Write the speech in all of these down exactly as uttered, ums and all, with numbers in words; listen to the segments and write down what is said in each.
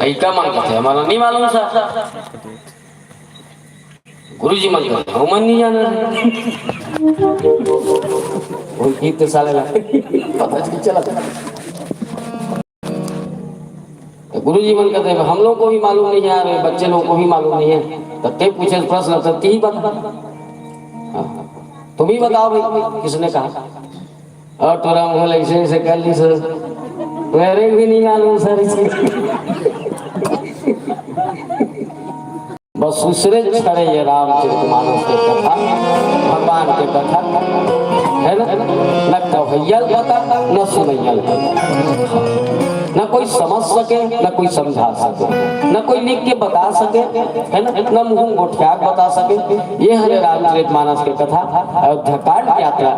लइका मन कथे, "हमला नहीं मालूम सर।" गुरुजी मन कथे, "हमन नहीं जानन।" वो गीत तो साले ला पता नहीं चला। तो गुरुजी मन कथे, "हम लोग को भी मालूम नहीं है, अरे बच्चे लोगों को भी मालूम नहीं है।" तो ते पूछे प्रश्न, तो ती बता। हाँ, तुम ही बताओ भाई, किसने कहा? और तोरा मुँह ऐसे ऐसे कर ली सर, मेरे भी नहीं मालूम सर इसकी। बस उसरे छड़े ये रामचरित मानस के कथा, भगवान के कथा, है ना? न कहैयल पता, न सुनैयल पता, न कोई समझ सके, न कोई समझा सके, न कोई लिख के बता सके, है ना? न मुँह गोठिया के बता सके। ये हरे रामचरित मानस के कथा। अयोध्याकांड की यात्रा,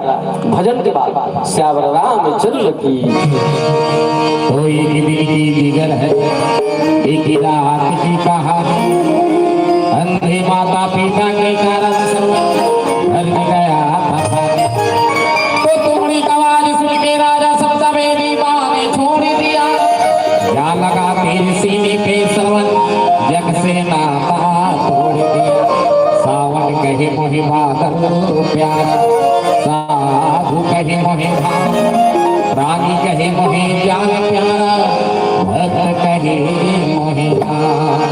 भजन के बाद सियावर रामचंद्र की। तो एक दिन की बिगड़ है, एक रात की कहानी। अंधे माता पिता के कारण सर्व घर में गया था पानी। तो तुमड़ी का आवाज सुन के राजा सप्तवेदी माँ ने छोड़ दिया। क्या लगा तेरे सीने पे श्रवण, जग से नाता तोड़ दिया। सावन कहे मोहे बादल प्यारा, साधु कहे मोहे भाव, रानी कहे मोहे जान प्यारा, भक्त कहे मोहे राम।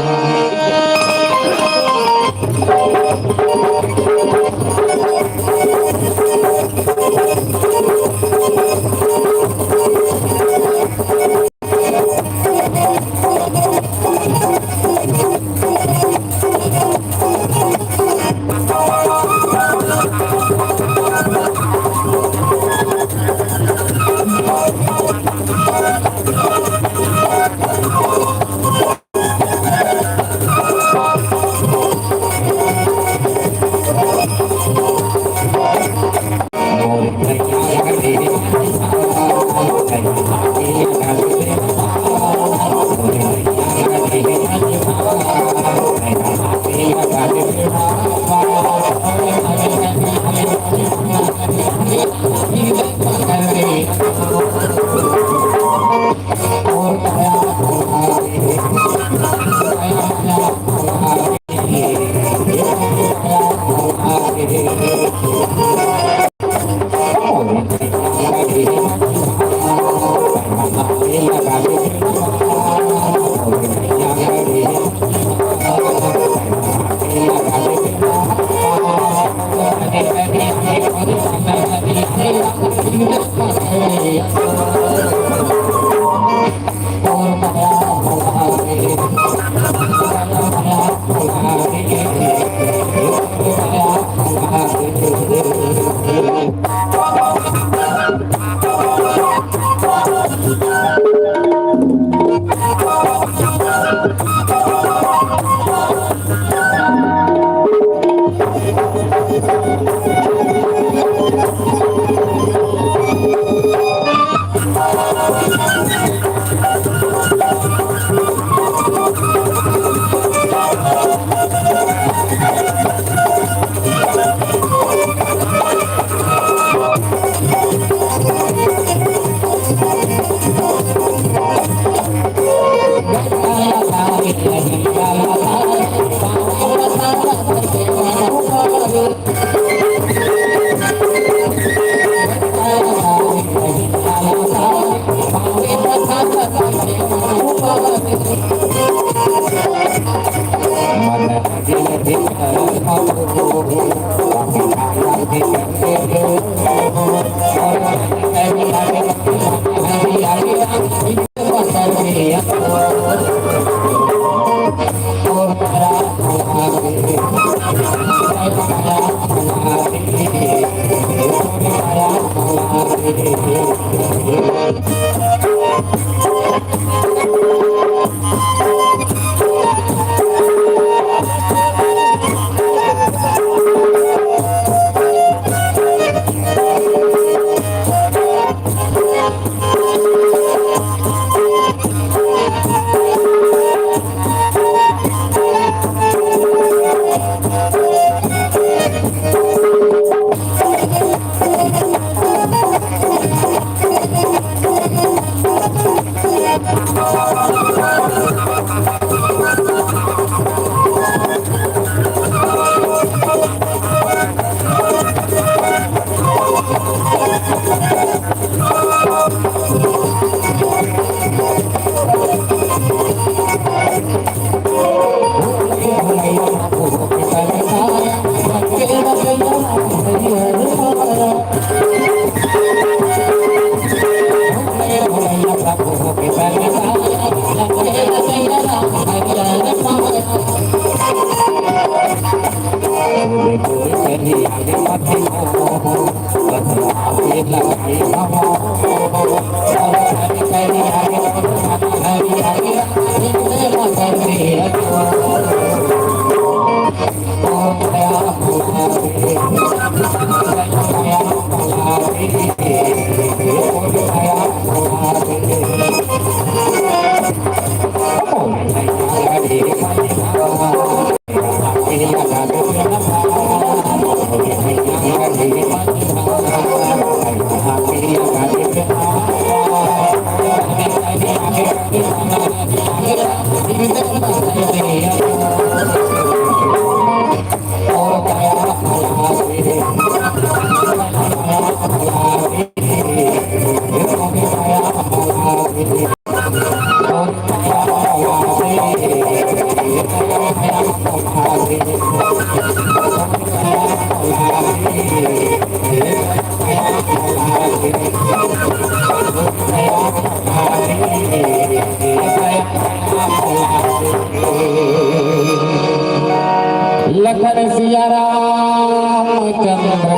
लखन सिया राम चंद्र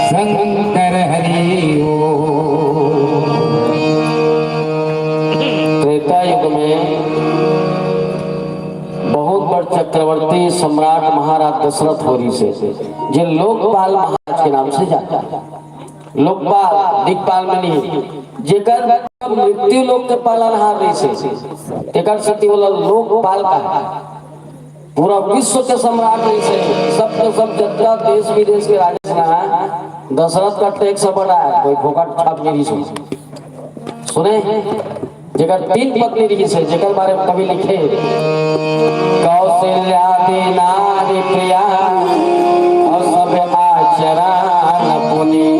शंकर हरि ओम। त्रेता युग में बहुत बड़ चक्रवर्ती सम्राट महाराज दशरथ हो रहिसे, जे लोकपाल महाराज के नाम से जानता। लोकपाल, दिक्पाल में नहीं, जेकर मृत्यु लोक के पालनहार रहिसे, तेकर सेती ओला लोकपाल कहा। पूरा विश्व के सम्राट रहिसे, सब के सब जतका देश विदेश के राजा रहा, दशरथ का टैक्स बढ़ाया, कोई फोकट छाप नहीं रहिसे। सुने, जेकर तीन पत्नी रहिसे, जेकर बारे में कवि लिखे, कौशल्या नारी प्रिया और सब आचरण पुनि,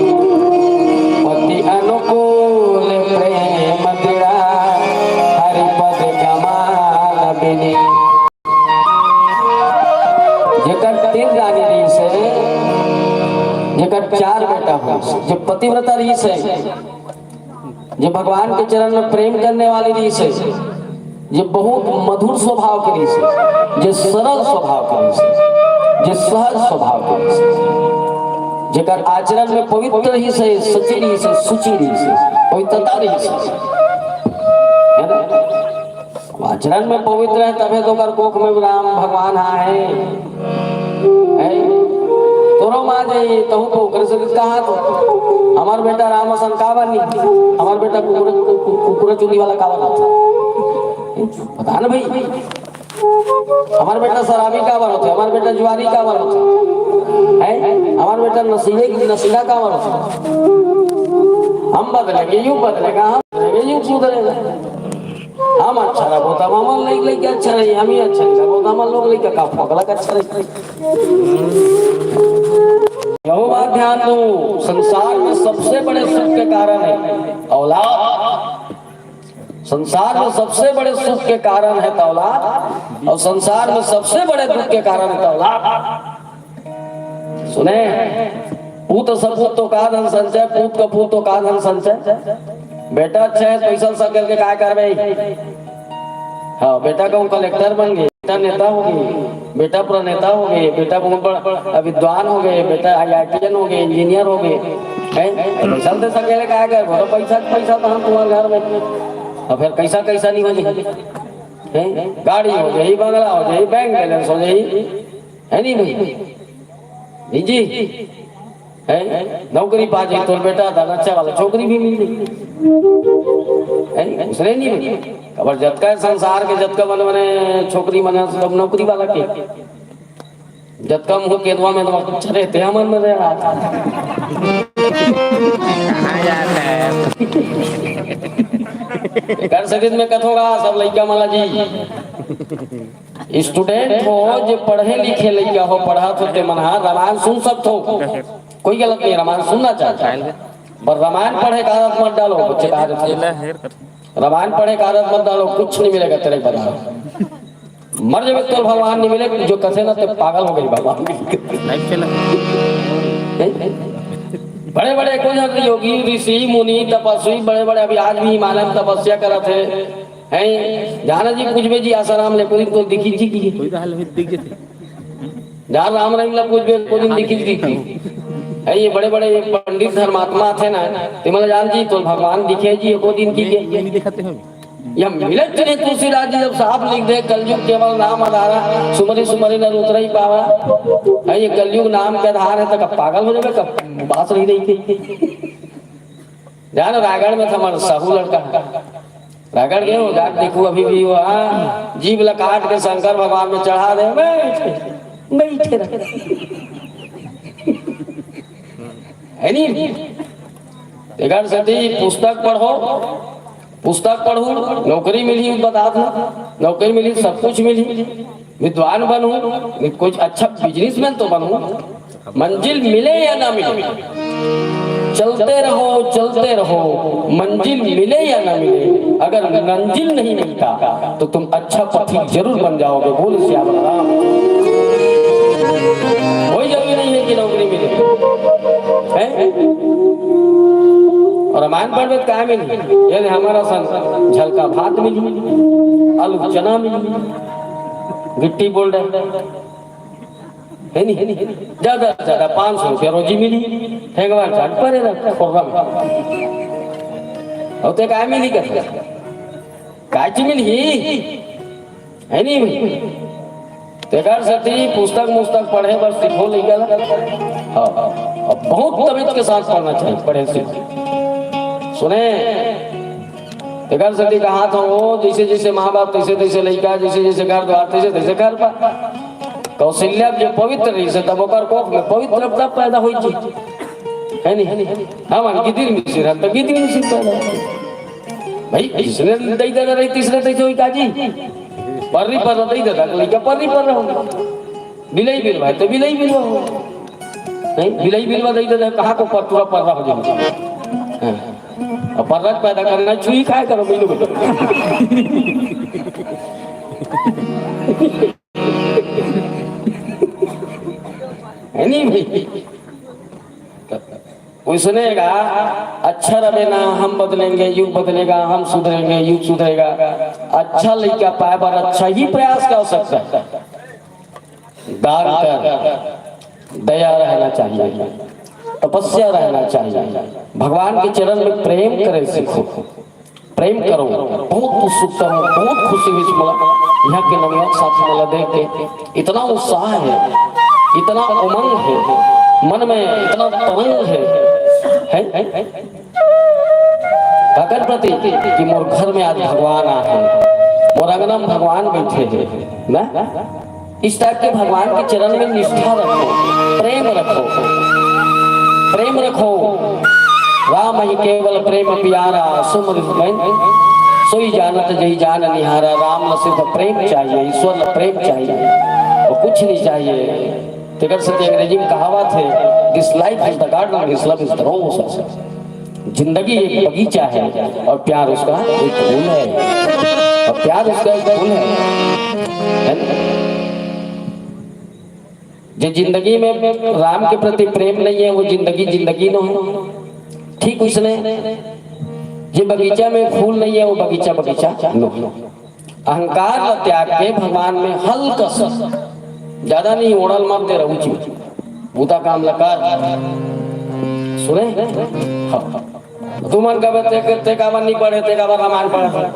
पति अनुकूल प्रेम दृढ़ा, हरिपद कमाल बिनी। जेकर तीन रानी रहिसे, जेकर चार बेटा होइसे, जे पतिव्रता रहिसे, जे भगवान के चरण में प्रेम करने वाली रहिसे, जे बहुत मधुर स्वभाव के रहिसे, जे सरल स्वभाव के रहिसे, जे सहज स्वभाव के रहिसे, जेकर आचरण में पवित्र रहिसे, सची रहिसे, सुचि रहिसे, पवित्रता रहिसे, है ना? आचरण में पवित्र है, तभे तो ओकर कोख में राम भगवान आहे। है? तोरो माँ जाइए, तहु को ओकर से कहा तो, हमार बेटा राम असन का बनी, हमार बेटा कुकुर, कु-, कु-, कुकुर चुंदी वाला का बना था? बता ना भाई, हमार बेटा शराबी का बन होते, हमार बेटा जुआरी का बन होते, है? हमार बेटा नशीले, नशीला का बन होते? हम बदलेंगे, युग बदलेगा, हम बदलेंगे, युग सुधरेगा। हम अच्छा रहो, तब हमार लइका, लइका अच्छा रही, हम ही अच्छा नहीं रहो, तो हमार लोग लइका का पगला का अच्छा रही। यहो बात ध्यान दो, संसार में सबसे बड़े सुख के कारण है औलाद। संसार में सबसे बड़े सुख के कारण है औलाद, और संसार में सबसे बड़े दुख के कारण है औलाद। सुने, पूत सपूत तो का धन संचय, पूत कपूत तो का धन संचय। बेटा अच्छा है, पैसा सकेल के काय करबे? हाँ, बेटा कहूँ कलेक्टर बन गए, बेटा नेता हो गए, बेटा प्रणेता हो गए, बेटा बहुत बड़ा विद्वान हो गए, बेटा आईआईटीएन हो गए, इंजीनियर हो गए, हैं? पैसा दे सकेले काय करबे? तो पैसा, पैसा तो हम तुम्हारे घर में, और फिर कैसा, कैसा नहीं हो जाए, हैं? गाड़ी हो जाए, बंगला हो जाए, बैंक बैलेंस हो जाए, है नहीं भाई? जी जी, हैं? नौकरी पा जाए तो बेटा दादा अच्छा वाला छोकरी भी मिल जाए, हैं? उसने नहीं मिली। अब जतका संसार के जतका मन मने छोकरी मने सब नौकरी वाला के, जतका मुँह केदवा में तो अच्छा रहते हैं मन में रहा। कहाँ जाता है? कर सकित में कथोगा सब लइका मला जी। स्टूडेंट हो, जे पढ़े लिखे लइका हो, पढ़त हो, ते मन ह रामायण सुन सकत हो, कोई गलत नहीं, रामायण सुनना चाहिए। पर रामायण पढ़े का आदत मत डालो, बच्चे का आदत है। रामायण पढ़े का आदत मत डालो, कुछ नहीं मिलेगा तेरे को, बता। मर जावे तो भगवान नहीं मिले, जो कथे ना ते पागल हो गई भगवान। नहीं चला। बड़े बड़े कोई ना योगी, ऋषि, मुनि, तपस्वी, बड़े बड़े अभी आज भी हिमालय में तपस्या करत है। हैं, जाना जी, पूछबे जी, आसाराम ले, कोई दिन तो दिखी जी की। कोई तो हाल में दिख गए थे। जा राम रहीम ला पूछबे, कोई दिन दिखी जी की। हैं, ये बड़े बड़े ये पंडित धर्मात्मा थे ना, ते मला जान जी, तो भगवान दिखे जी, को दिन की ये के। नहीं दिखाते हैं। यह मिलत नहीं। तुलसीदास जी जब साफ लिख दे, "कलयुग केवल नाम आधारा, सुमरि सुमरि नर उतरहि पावा।" है, ये कलयुग नाम के आधार है, तो कब पागल हो जावे, कब बास नहीं रही थी। जान, रायगढ़ में था हमारा साहू लड़का, रायगढ़ गए हो, जाके देखो, अभी भी वो, हाँ, जीभ ला काट के शंकर भगवान में चढ़ा दे, बैठ, बैठे रहे। है नहीं? तेकर सेती पुस्तक पढ़ो, पुस्तक पढ़ू, नौकरी मिली, बता दो, नौकरी मिली, सब कुछ मिली, विद्वान बनू, कुछ अच्छा बिजनेसमैन तो बनू, मंजिल मिले या ना मिले, चलते रहो, चलते रहो, मंजिल मिले या ना मिले, अगर मंजिल नहीं मिलता तो तुम अच्छा पथिक जरूर बन जाओगे। बोल सियावर राम। कोई जरूरी नहीं है कि नौकरी मिले, हैं? और रामायण पढ़बे तो काय मिली? ये हमारा सन झलका भात मिली, आलू चना मिली, गिट्टी बोल रहे, है नहीं? ज्यादा से ज्यादा पाँच सौ रुपया रोजी मिली, ठेकवा चढ़ पड़े ना, खोर्रा में। और ते काय मिली कर? काय चीज मिली? है नहीं भाई? तेकर सेती पुस्तक मुस्तक पढ़े बर सीखो लइका ला। हाँ, अब बहुत तमीज के साथ पढ़ना चाहिए, पढ़े सीखो। सुने, तेकर सेती कहा था वो, जैसे जैसे माँ बाप तैसे तैसे लइका, जैसे जैसे घर द्वार तैसे तैसे घर पर। कौशल्या जो पवित्र रही से तब ओकर कोख में पवित्रता पैदा हुई थी, है नहीं? हम गिदिर मिसिर, हम तो गिदिर मिसिर पैदा हुई। भाई, जिसने दई दे रही, तीसरे तैसे हुई काजी। पर्री पर दई दे, लइका पर्री पर रहो। बिलई बिलवा, तो बिलई बिलवा हो। नहीं, बिलई बिलवा दई दे, कहाँ को पर, पूरा पर्रा हो जाए। हाँ। अब पर्रा पैदा करना, छुई खाए करो, मिलो बेटा। है नहीं भाई? कोई सुनेगा, अच्छा रहे ना, हम बदलेंगे, युग बदलेगा, हम सुधरेंगे, युग सुधरेगा। अच्छा लइका पाए बर अच्छा ही प्रयास कर सकता है। दान कर, दया रहना चाहिए, तपस्या रहना चाहिए, भगवान के चरण में प्रेम करे सीखो, प्रेम करो। बहुत उत्सुकता हूँ, बहुत खुशी हुई मोला यहाँ के नवयुवक साथी मोला देख के। इतना उत्साह है, इतना उमंग है, मन में इतना तरंग है, है, है? काकर प्रति कि मोर घर में आज भगवान आ है, मोर अंगना में भगवान बैठे हैं ना। इस टाइप के भगवान के चरण में निष्ठा रखो, प्रेम रखो, प्रेम रखो। राम ही केवल प्रेम प्यारा, सुमरि मैं सोई जानत जही जान निहारा। राम ला सिर्फ प्रेम चाहिए, ईश्वर ला प्रेम चाहिए, और कुछ नहीं चाहिए। तेकर सेती अंग्रेजी में कहावत है, "This life is the garden, this love is the rose।" जिंदगी एक बगीचा है और प्यार उसका एक फूल है, और प्यार उसका एक फूल है, है ना? जे जिंदगी में राम के प्रति प्रेम नहीं है, वो जिंदगी जिंदगी नो है। ठीक उसने, जे बगीचा में फूल नहीं है, वो बगीचा बगीचा नो है। अहंकार ला त्याग के भगवान में हल्का सा, ज्यादा नहीं, ओढ़ल मत दे रहू जी, बूता काम ला कर। सुने? हाँ। तुमन कबे ते, ते काबर नहीं पढ़े, ते काबर रामायण पढ़े?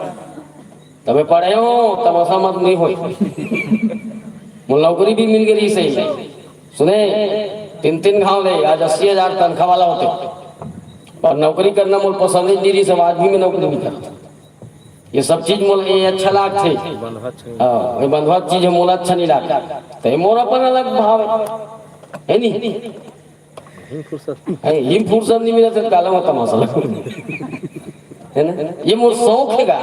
तबे पढ़े हो, तमाशा मत नहीं होई। मोर नौकरी भी मिल गई सही। सुने, तीन तीन घाव ले, आज अस्सी हजार तनख्वाह वाला होते, पर नौकरी करना मोर पसंद ही नहीं रही, समाज भी में नौकरी नहीं करता। ये सब चीज मोला ये अच्छा लागथे। हाँ, ये बंधवा चीज मोला अच्छा नहीं लागता। तो ये मोर अपन अलग भाव है, है नहीं? है, ये फुर्सत नहीं मिला तो काला मत तमाशा लगा। है ना? ये मोर शौक है गा।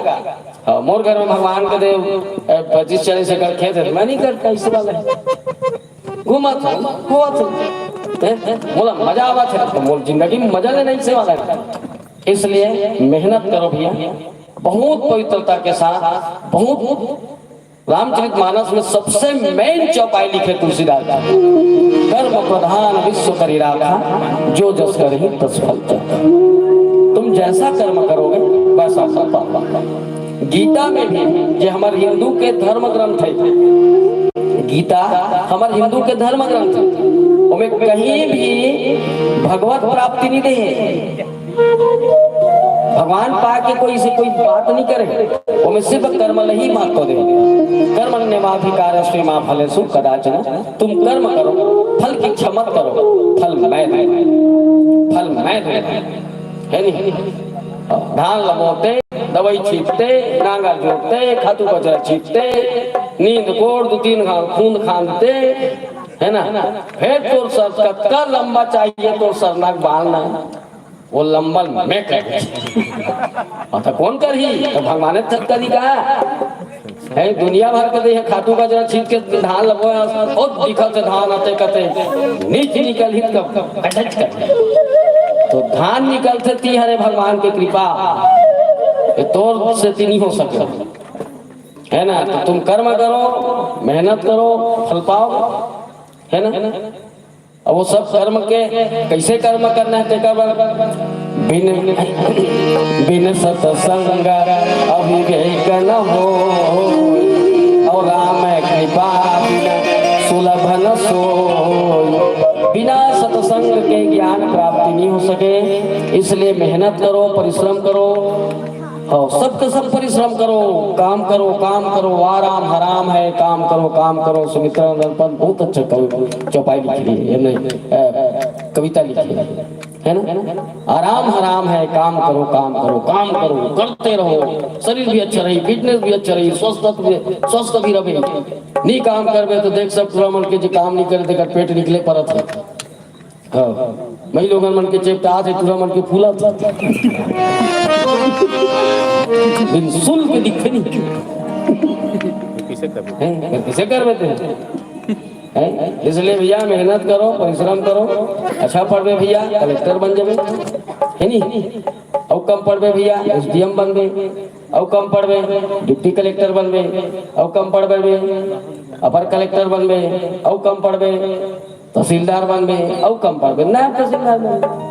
हाँ, मोर घर में भगवान के देव, ए, पच्चीस चालीस एकड़ खेत है, मैं नहीं करता इस वाला। घूमत हो, होत हो। हैं? मोला मजा आवत है, तो मोर जिंदगी में मजा लेना इसे वाला है। इसलिए मेहनत करो भैया, बहुत पवित्रता के साथ, बहुत। रामचरित मानस में सबसे मेन चौपाई लिखे तुलसीदास जी, "कर्म प्रधान विश्व करि राखा, जो जस करहिं तस फल चाखा।" तुम जैसा कर्म करोगे, वैसा फल पाओगे। गीता में भी, जे हमर हिंदू के धर्म ग्रंथ है, गीता हमर हिंदू के धर्म ग्रंथ है, ओमे कहीं भी भगवत प्राप्ति नहीं दे है। भगवान पाके कोई से कोई बात नहीं करे, ओमे सिर्फ कर्म ल ही महत्व दे। कर्मण्येवाधिकारस्ते मा फलेषु कदाचन। तुम कर्म करो, फल की इच्छा मत करो, फल मैं दूंगा, फल मैं दूंगा। है नहीं? धान ल बोते, दवाई छींटते, नांगर जोतते, खातू कचरा छींटते, नींद कोड़ दू तीन घाल खूंद खांदते, है ना? फिर तोर सर कतका लंबा चाहिए, तोर सरना के बाल ना, वो लंबा मैं कर देथों। हाँ, तो कौन करही? तो भगवान थक करही का? है दुनिया भर के देह खातू कचरा छींट के धान लगो, ओ दिखत हे धान आते कते नीच निकलही त कब कटच कर। तो धान निकलथे ती हरे भगवान के कृपा, ये तोर से ती नहीं हो सके, है ना? तो तुम कर्म करो, मेहनत करो, फल पाओ, है ना? अब वो सब कर्म के कैसे कर्म करना है, तेकर बर बिन, बिन सत्संग अविवेक न हो, और राम कृपा बिन सुलभ न सोई। बिना सत्संग के ज्ञान प्राप्ति नहीं हो सके, इसलिए मेहनत करो, परिश्रम करो। हाँ, सबके सब परिश्रम करो, काम करो, काम करो, आराम हराम है, काम करो, काम करो। सुमित्रा नंदन पंत बहुत अच्छा कवि, चौपाई लिखी है, यानी, अ, कविता लिखी है, है ना? आराम हराम है, काम करो, काम करो, काम करो, करते रहो, शरीर भी अच्छा रही, फिटनेस भी अच्छा रही, स्वस्थ भी, स्वस्थ भी रहे। नहीं काम करबे तो देख, सब टूरा मन के जे काम नहीं करे, तेकर पेट निकले परत है। हाँ, मई लोगन मन के चेपटा आथे, टूरा मन के फूला था। बिन सुल के दिखे नहीं। कैसे करबे? हैं? फिर कैसे करबे ते? हैं? इसलिए भैया, मेहनत करो, परिश्रम करो, अच्छा पढ़बे भैया, कलेक्टर बन जाबे, है नी? अउ कम पढ़बे भैया, एसडीएम बनबे, अउ कम पढ़बे, डिप्टी कलेक्टर बनबे, अउ कम पढ़बे, अपर कलेक्टर बनबे, अउ कम पढ़बे, तहसीलदार बनबे, अउ कम पढ़बे, नायब तहसीलदार बनबे,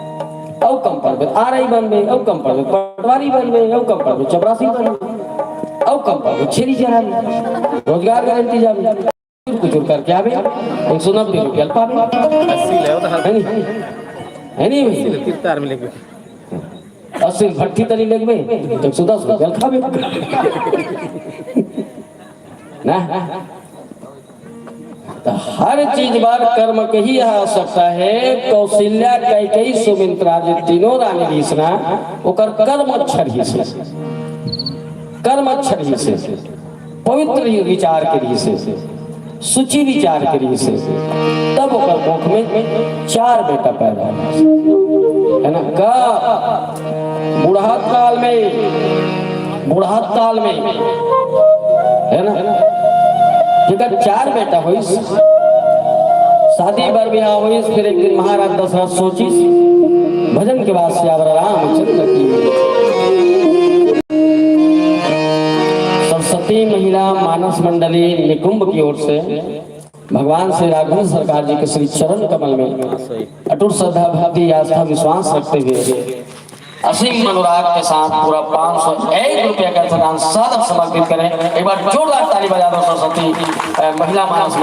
अउ कम पढ़बे, आरआई बनबे, अउ कम पढ़बे, पटवारी बनबे, अउ कम पढ़बे, चपरासी बनबे, अउ कम पढ़बे, छेरी चराबे, रोजगार गारंटी जाबे, कुछ करके आबे, एक सौ नब्बे रुपया पाबे। अस्सी ले, वो तो हर है नहीं? है नहीं भाई? अस्सी ले, कितना आदमी लेके? अस्सी भट्टी तनी लेके, एक सौ दस रुपया खाबे। ना? तो हर चीज बार कर्म के ही आवश्यकता है। कौशल्या, कैकेयी, सुमित्रा, जे तीनों रानी रहिस ना, ओकर कर्म अच्छा रहिस, कर्म अच्छा रहिस, पवित्र ही विचार के रहिस, शुचि विचार के रहिस, तब ओकर कोख में चार बेटा पैदा होइस, है ना? का बुढ़ात काल में, बुढ़ात काल में, है ना, जेकर चार बेटा होइस, शादी बर बिहाव होइस, फिर एक दिन महाराज दशरथ सोचिस, भजन के बाद सियावर रामचंद्र की। सरस्वती महिला मानस मंडली निकुंभ की ओर से भगवान श्री राघवेंद्र सरकार जी के श्री चरण कमल में अटूट श्रद्धा, भक्ति, आस्था, विश्वास रखते हुए असीम अनुराग के साथ पूरा पाँच सौ एक रुपया का दान सादर समर्पित करें। एक बार जोरदार ताली बजा दो सरस्वती, अ, महिला मानस मंडल।